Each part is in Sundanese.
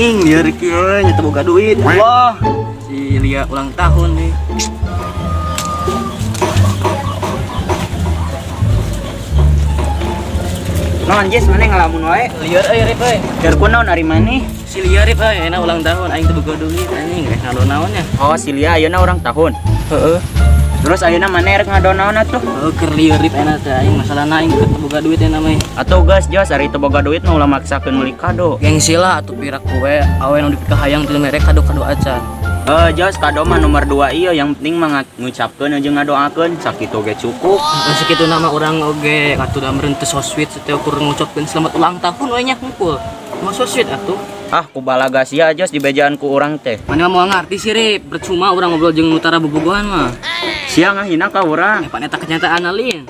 Anjing, lieur kieu nya teu boga duit. Allah. Si Lia ulang tahun nih. Naon Jis, maneh ngalamun wae? Lieur euy Rip euy. Keur kunaon ari maneh? Si Lia Rip euy, enak ulang tahun aing teu boga duit anjing, rek ngado naon nya. Oh, si Lia ayeuna ulang tahun. Heeh. Terus ayeuna maneh rek ngado naon atuh? Heeh, keur lieur Rip enak teh aing masalahna aing teu boga duit enak mah. Atuh geus Jos, ari teu boga duit mah ulah maksakeun meuli kado. Gengsi lah atuh pira kue awe nu dipikahayang teu mere kado-kado acan. Eh, Jos, kado mah nomor 2 ieu, yang penting mah ngucapkeun jeung ngadoakeun sakitu ge cukup. Heeh, sakitu nama urang oge atuh da meureun teu so sweet teh ukur ngucapkeun selamat ulang tahun we nya kumpul. Mau so sweet atuh. Ah, ku balaga sia Jos dibejaan ku urang teh. Mana mah moal ngarti sih Rip, percuma urang ngobrol jeung nu tara bobogohan mah. Sia ngahina ka urang. Eh, pan eta kenyataan alin.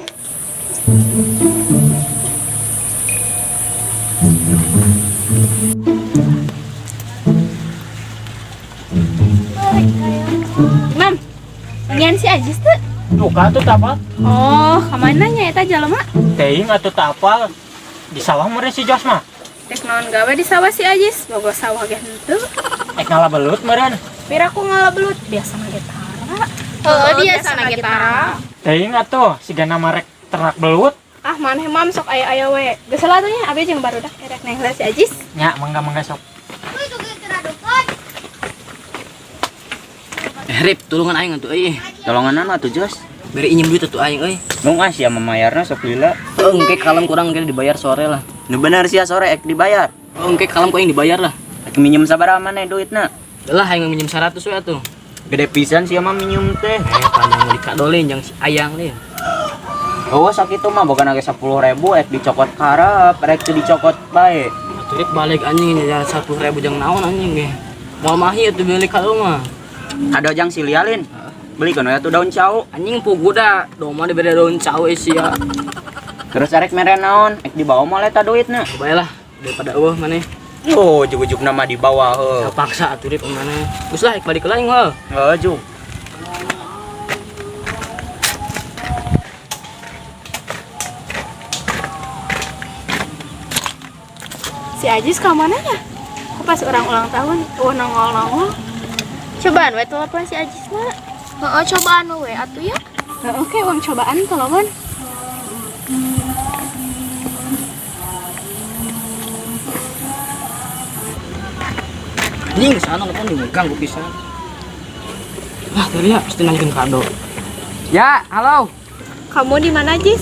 Mam, nyian si Ajis tuh. Duka tuh tapal. Oh, kemana nya eta jelema? Teuing atuh tapal. Di sawah meureun si Jos mah. Rek naon gawe di sawah si Ajis? Bogo sawah ge henteu. Ek ngala belut meureun. Pira ku ngala belut, biasa mah ge tara. Heeh, biasa mah ge tara. Teuing atuh sigana mah rek ternak belut. Ah, maneh mam sok aya-aya we. Geus lah atuh nya, abi jeung barudak erek neng si Ajis. Nya mangga-mangga sok. Eh Rip, tulungan aing atuh euy. Tolongan atuh Jos. Beri injem duit atuh aing euy. Mung ah sia mamayarna sok lila. Heuh, engke kalem kurang engke dibayar sore lah. Nu bener sia sore ek dibayar. Heuh, engke kalem ku aing dibayar lah. Ek minjem sabaraha maneh duitna? Lah aing minjem 100 we atuh. Gede pisan sia mah minjem teh. Eh, panjang meuli kado lin jeung si Ayang lin. Oh, sakitu mah boga ge 10.000 ek dicokot karep, rek teu dicokot bae. Atuh Rip balik anjing ya 10.000 jeung naon anjing ge. Moal mahi atuh beli kado mah. Kado jang si Lia lin. Belikeun we atuh daun cau. Anjing pugu da, doma dibere daun cau eh sia. Terus arek mere naon? Ek dibawa moal eta duitna. Bae lah daripada eueuh maneh. Oh, ujug-ujug nama dibawa heuh. Paksa atuh Rip maneh. Geus lah ek balik lain heuh. Heuh, jug. Si Ajis ka mana nya? Kok pas orang ulang tahun eueuh nongol-nongol. Cobaan we telepon si Ajis mah. Heeh, cobaan we atuh ya. Heeh, oke, uang cobaan telepon. Anjing sana telepon diganggu pisan. Wah, tadi ya pasti nanyakin kado. Ya, halo. Kamu di mana, Jis?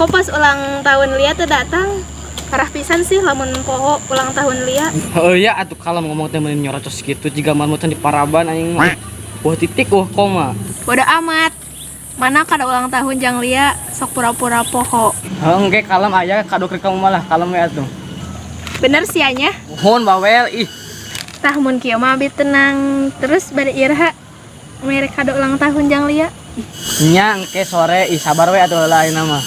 Kok pas ulang tahun Lia tuh datang? Parah pisan sih lamun poho ulang tahun Lia. Oh iya, atuh kalau ngomong teh mending nyorocos gitu jiga marmutan di paraban aing mah. Wah titik, wah koma. Bodoh amat. Mana kada ulang tahun jang Lia sok pura-pura poho. Heuh, engke kalem aya kado keur kamu malah kalem we atuh. Bener sianya? Mohon bawel ih. Tah mun kieu mah abi tenang terus bade iraha mere kado ulang tahun jang Lia. Nya engke sore ih sabar we atuh heula ayeuna mah.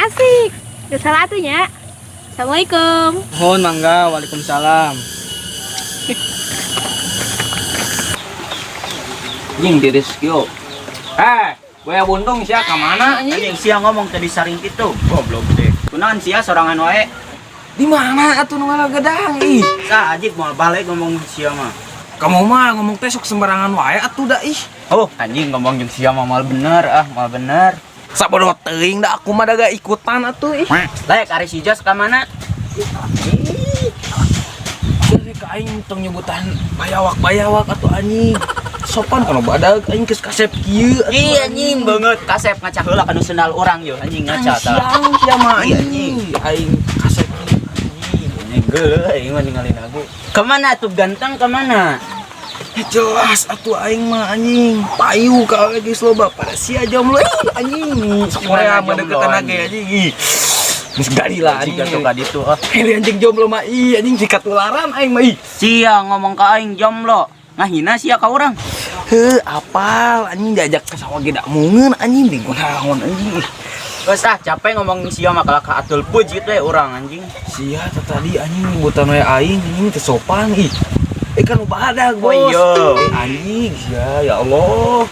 Asik. Geus salah atuh nya. Assalamualaikum. Mohon mangga, waalaikumsalam. Anjing diris kieu. Eh, boya buntung sia ka mana anjing? Anjing sia ngomong tadi saring kitu. Goblok teh. Kunaon sia sorangan wae? Di mana atuh nu gedang ih? Sah anjing moal balik ngomong sia mah. Kamu mah ngomong teh sok sembarangan wae atuh da ih. Oh, anjing ngomong jeung sia mah moal bener ah, moal bener. Sabodo teuing da aku mah da gak ikutan atuh ih. Lek ari si Jos ka mana? Jadi ka aing tong nyebutan bayawak-bayawak atuh anjing. Sopan kana badag aing geus kasep kieu atuh. Ih anjing banget kasep ngaca heula kana sendal urang yo anjing ngaca tah. Siang sia mah Iya, anjing. Aing kasep kieu anjing. Anjing geuleuh aing mah ninggalin aku. Kemana tuh ganteng kemana? Jelas atuh aing mah anjing. Payu ka geus loba pada sia jomblo ih anjing. Korea mah deketan ge anjing. Ih. Geus gadila anjing. Jika tuh ka ditu ah. Hele anjing jomblo mah ih anjing jika tularan aing mah ih. Sia ngomong ka aing jomblo. Ngahina sia ka urang. Heuh, apal anjing diajak ke sawah ge dak mungeun anjing di kunaon anjing. Geus ah capek ngomong sia mah kalah ka atul puj gitu ya urang anjing. Sia teh tadi anjing nyebutan we aing anjing teu sopan ih. Eh kan badag Oh bos. iya. Anjing sia ya Allah.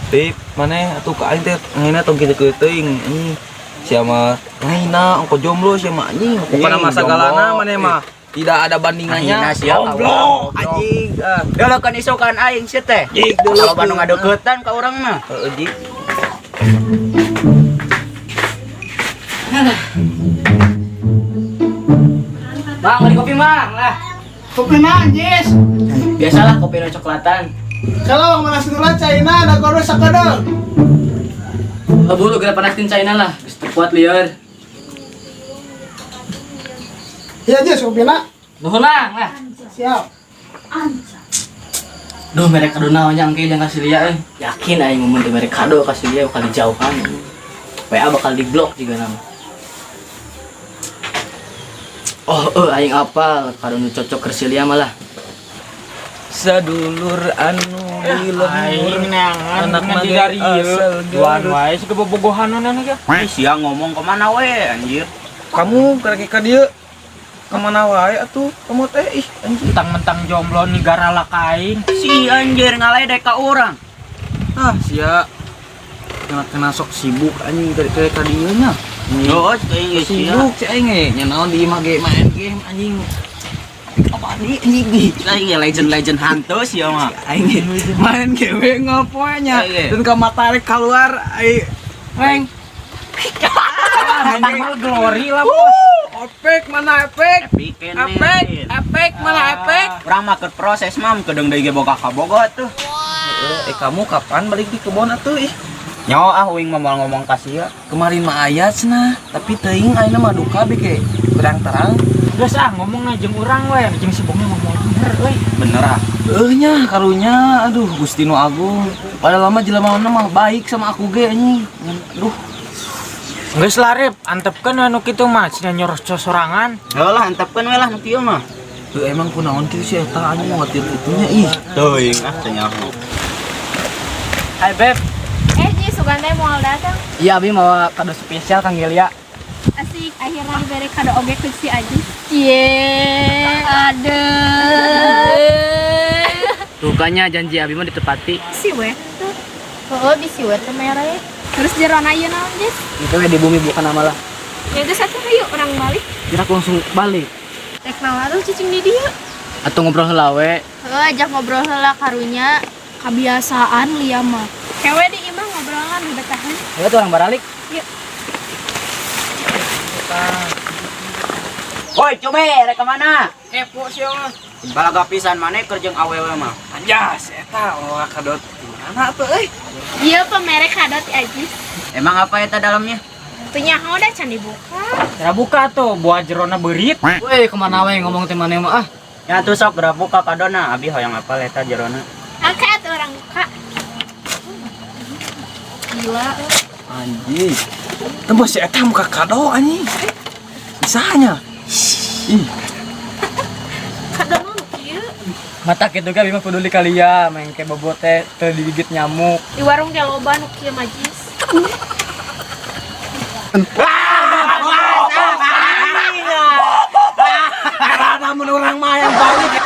Tip maneh atuh ka aing teh ngahina tong kitu kieu teuing anjing. Sia mah ngahina ongko jomblo sia mah anjing. Pokona mah sagalana maneh mah. Tidak ada bandingannya. Ahina sia, Goblok goblok. anjing. Ah. Deulekeun isukan aing sia teh. Jik dulu. Kalau nu ngadeuketan ka urang mah. Heeh, Jik. Mang, beli kopi mang lah. Kopi naon, Jis? Biasalah kopi no coklatan. Kalau mana senula China ada kono sakedeng. Buru geura panaskeun China lah. Geus teu kuat lieur. Iya, Jis, kopina. Nuhun mang lah. Siap. Duh, merek kado naon nya engke jangan kasih lia euy. Yakin aing mun teu merek kado kasih lia bakal dijauhan. WA bakal diblok juga nama. Oh, aing apal kado nu cocok keur si Lia malah. Sadulur anu di lembur. Aing neangan Anak ngan di mage dari ieu. asal Duan Garut. wae sih kebobogohanan ge. Ih, sia ngomong kemana we anjir. Kamu karek ka dieu. Kemana wae atuh kamu teh ih anjing. Mentang-mentang jomblo nih garalak aing. Si anjir ngaledek ka urang. Ah, sia. Kena kena sok sibuk anjing tadi kayak ka dieu nya. Yo, aing geus sia. Sibuk si aing ge nya naon di imah ge main game anjing. Apa di anjing? Aing ge legend-legend hantu sia mah. Aing ge main game ngopoe nya. Iya. Dan ka matahari keluar ai reng. Anjing glory lah, Bos. Efek mana efek? Epic kene. Efek, efek mana efek? Urang mah keur proses mam kedeung deui ge boga kabogo tuh. Eh kamu kapan balik di kebon atuh ih? Nyawa ah uing mah moal ngomong ka sia. Kemarin mah aya cenah, tapi teuing ayeuna mah duka be ke terang-terang. Geus ah ngomongna jeung urang we, jeung si Bongnya mah moal bener euy. Bener ah. Eh nya karunya aduh Gusti nu agung. Padahal lama jelema mah baik sama aku ge anjing. Aduh, Geus lah Rip, antepkeun anu kitu mah cenah nyoros sorangan. Heuh lah antepkeun we lah nu kieu mah. tuh emang kunaon kitu si eta anjing khawatir itunya ih. Teuing ah teu nyaho. Hai Beb. Eh, Jis, sugan teh moal datang. Iya, abi mau kado spesial Kang Lia. Asik, akhirnya diberi kado oge ku si Ajis. Cie, aduh. Rupanya janji abi mah ditepati. Si we. Heeh, bisi we teh merah. Terus jerona ieu naon, Jis? Itu we di bumi bukan nama lah. Ya geus atuh hayu urang balik. Kira aku langsung balik. Rek naon atuh cicing di dieu. Atau ngobrol heula we. Heeh, ajak ngobrol heula karunya. Kebiasaan lia mah. Kewe di imah ngobrolan di betahan. Ayo tuh orang baralik. Yuk. Woi, coba rek ka mana? Kepo sia mah. Balaga pisan maneh keur jeung awewe mah. Anjas eta oh kadot mana tuh euy? Iya, pemerek kado ti Ajis. Emang apa eta dalamnya? Teu nyaho da can dibuka. Geura buka tuh buah jerona beurit. Woi, kemana we ngomong teh maneh mah ah. Ya tuh sok geura buka kadona, abi hoyong apal eta jerona. Oke, atuh urang buka. Gila. Anjing. Tembus si eta muka kado anjing. Bisanya. Ih, Kado nu kieu. Mata kitu ge abi mah peduli ka Lia, main ke bobo teh teu digigit nyamuk. Di warung ge loba nu kieu mah, Jis. Karena mun urang mah yang balik.